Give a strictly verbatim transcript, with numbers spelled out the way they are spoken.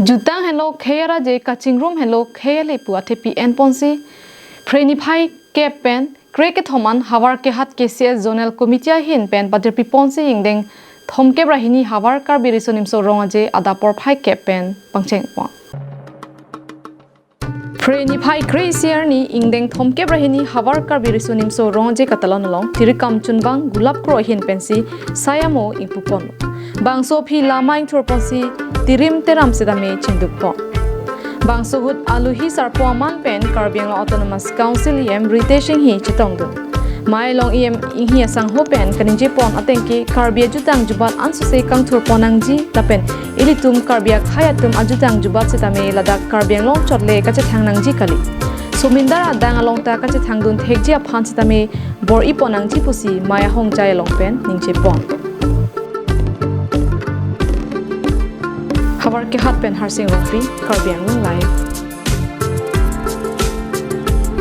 Jutang henlo khei araje, kachingrum henlo khei ale pu athepi enponsi Phre niphai kep pen kre kethom an Howraghat K C S Zonal Committee ahin pen patirpi ponsi ingdeng thomkep ra hini Howraghat Karbi Riso Nimso Rong Aje adap porphai kep pen pangcheng pon. Phre niphai kre-isi arni ingdeng thomkep ra hini Howraghat Karbi Riso Nimso Rong Aje katalon along tirikam chunbang Gulap Kro ahin pensi sai amo ingpu pon. Bangso aphi lama ingthur ponsi tirim teram setame chingduk pon. Bangso ahut aluhi sarpo aman pen Karbi Anglong Autonomous Council E M Ritesh Enghi chetongdun. Mei along E M Enghi asangho pen kaningje pon ateng ke Karbi ajutang jubat ansose kangthur pon nangji lapen ilitum Karbi akhei atum ajutang jubat setame ladak Karbi Anglong chotle kachethang nangji kali. Somindar adang along ta kachethangdun thekji aphan setame bor-i pon nangji pusi mei ahongjai along pen ningje pon. Howraghat pen Harsing Rongpi, Karbi Anglong Live.